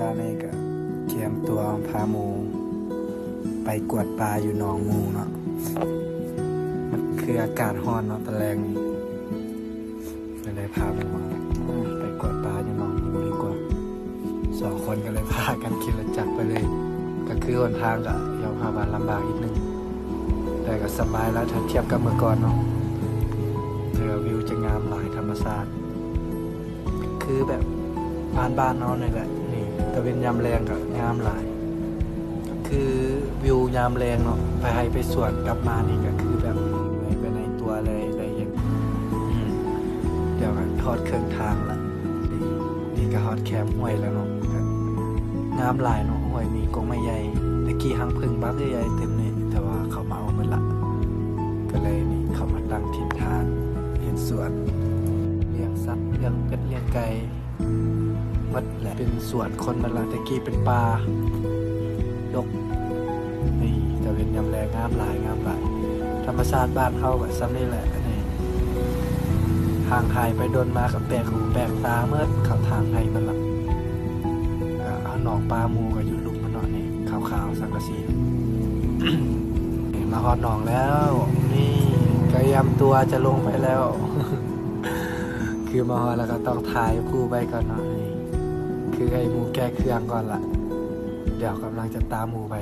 ຕອນນີ້ກໍກຽມຕົວພາໝູ່ໄປກວດປາຢູ່ໜອງໝູ່ເນາະ. ມັນຄືອາກາດຮ້ອນເນາະຕອນແລງນີ້ ກໍເລີຍພາໝູ່ໄປກວດປາຢູ່ໜອງໝູ່ດີກວ່າ. ສອງຄົນກໍເລີຍພາກັນຂີ່ລົດຈັກໄປເລີຍ. ກໍຄືຫົນທາງກໍຍອມຮັບວ່າລຳບາກນິດໜຶ່ງ ແຕ່ກໍສະບາຍລະ ຖ້າທຽບກັບເມື່ອກ່ອນເນາະ. ແຕ່ວ່າວິວຈະງາມຫຼາຍ ທຳມະຊາດ ຄືແບບບ້ານໆເຮົານີ້ແຫຼະ. ນີ້ຕາເວັນຍາມແລງກໍງາມຫຼາຍ ຄືວິວຍາມແລງເນາະ ໄປໄຮ່ໄປສວນກັບມານີ້ກໍຄືແບບເມື່ອຍໄປໃນຕົວເລີຍ ໄດ້ເຫັນ. ອືມ ດຽວກໍຮອດເຄິ່ງທາງລະ. ນີ້ ນີ້ກໍຮອດແຄມຫ້ວຍແລ້ວເນາະ. ກໍງາມຫຼາຍເນາະ ຫ້ວຍນີ້ ກົກໄມ້ໃຫຍ່ ແຕ່ກີ້ຮັງເຜິ້ງບັກໃຫຍ່ເຕັມນີ້ ແຕ່ວ່າເຂົາມາເອົາໝົດລະ. ກໍເລີຍນີ້ ເຂົາມາຕັ້ງຖິ່ນຖານ ເຮັດສວນ ລ້ຽງສັດ ລ້ຽງເປັດ ລ້ຽງໄກ່ ໝົດແຫຼະ ເປັນສວນຄົນໝົດລະ ແຕ່ກີ້ເປັນປ່າດົກ. ນີ້ຕາເວັນຍາມແລງງາມຫຼາຍ ງາມຫຼາຍ. ທຳມະຊາດບ້ານເຮົາກໍສ່ຳນີ້ແຫຼະ. ອັນນີ້ຫ່າງຫາຍໄປດົນມາກໍແປກຫູແປກຕາໝົດ ເຂົາຖາງໄຮ່ໝົດລະ. ກໍເອົາໜອງປາໝູ່ກໍຢູ່ລຸ່ມມັນເນາະ ນີ້ຂາວໆສັງກະສີ. ນີ້ມາຮອດໜອງແລ້ວ ນີ້ກະກຽມຕົວຈະລົງໄປແລ້ວ. ຄືມາຮອດແລ້ວກໍຕ້ອງຖ່າຍຄູ່ໄວ້ກ່ອນເນາະ. ນີ້ຄືໃຫ້ໝູ່ແກ້ເຄື່ອງກ່ອນລະ ດຽວກຳລັງຈະຕາມໝູ່ໄປ.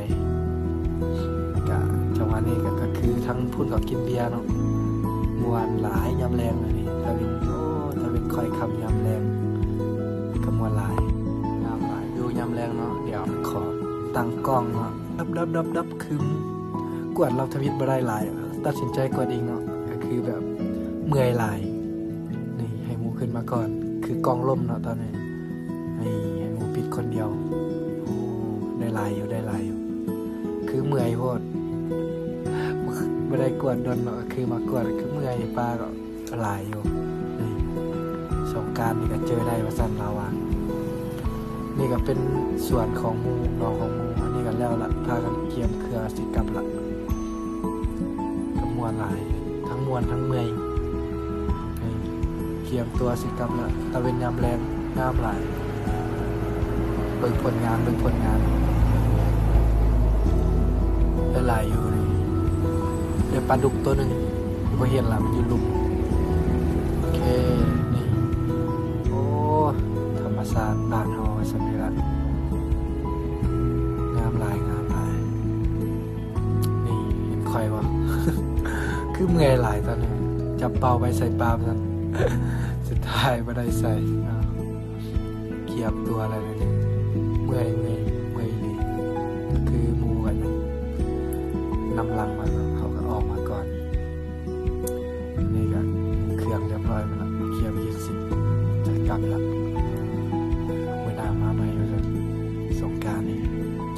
ກະຈັງຫວະນີ້ກໍ ກໍຄືທາງພຸ້ນກໍກິນເບຍເນາະ ມ່ວນຫຼາຍຍາມແລງ. ອັນນີ້ຕາເວັນ ໂອ້ ຕາເວັນຄ້ອຍຄ່ຳຍາມແລງ ກໍມ່ວນຫຼາຍ ງາມຫຼາຍຢູ່ຍາມແລງເນາະ. ດຽວຂໍຕັ້ງກ້ອງເນາະ ດັບໆໆໆ ຄຶມ ກວດລອບທຳອິດບໍ່ໄດ້ຫຼາຍ ຕັດສິນໃຈກວດເອງເນາະ. ກໍຄືແບບເມື່ອຍຫຼາຍ. ນີ້ໃຫ້ໝູ່ຂຶ້ນມາກ່ອນ ຄືກ້ອງລົ້ມເນາະຕອນນີ້. ນີ້ໃຫ້ໝູ່ປິດຄົນດຽວ. ໂອ້ ໄດ້ຫຼາຍຢູ່ ໄດ້ຫຼາຍຢູ່ ຄືເມື່ອຍໂພດ ບໍ່ໄດ້ກວດດົນເນາະ. ຄືມາກວດ ຄືເມື່ອຍ ປາກໍຫຼາຍຢູ່. ນີ້ສົງການນີ້ກໍເຈີໄດ້ວ່າຊັ້ນລາວວ່າ. ນີ້ກໍເປັນສວນຂອງໝູ່ ໜອງຂອງໝູ່. ອັນນີ້ກໍແລ້ວລະ ພາກັນກຽມເຄື່ອງຊິກັບລະ. ກໍມ່ວນຫຼາຍ ທັງມ່ວນທັງເມື່ອຍ. ນີ້ກຽມຕົວຊິກັບລະ ຕາເວັນຍາມແລງງາມຫຼາຍ. ເບິ່ງຜົນງານ ເບິ່ງຜົນງານ ໄດ້ຫຼາຍຢູ່ນີ້. ໄດ້ປາດຸກຕົວໜຶ່ງ ບໍ່ເຫັນລະ ມັນຢູ່ລຸ່ມ. ໂອເຄ ນີ້ ໂອ້ ທຳມະຊາດບ້ານເຮົາວ່າຊັ້ນນີ້ລະ ງາມຫຼາຍ ງາມຫຼາຍ. ນີ້ເຫັນຂ້ອຍບໍ່ ຄືເມື່ອຍຫຼາຍຕອນນີ້ ຈັບເປົ້າໄວ້ໃສ່ປາຊັ້ນ ສຸດທ້າຍບໍ່ໄດ້ໃສ່. ກຽມຕົວແລ້ວນີ້ ເມື່ອຍ ເມື່ອຍ ເມື່ອຍອີ່ຫຼີ. ຄືໝູ່ກັນນຳຫຼັງມາ ເຂົາກໍອອກມາກ່ອນ. ນີ້ກໍເຄື່ອງຮຽບຮ້ອຍໝົດລະ ກຽມເຮັດສິ ຈະກັບລະ. ມື້ໜ້າມາໃໝ່ວ່າຊັ້ນ ສົງການນີ້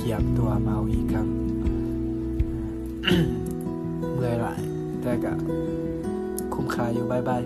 ກຽມຕົວມາເອົາອີກຄັ້ງ. ເມື່ອຍຫຼາຍ ແຕ່ກໍຄຸ້ມຄ່າຢູ່. ບາຍບາຍ.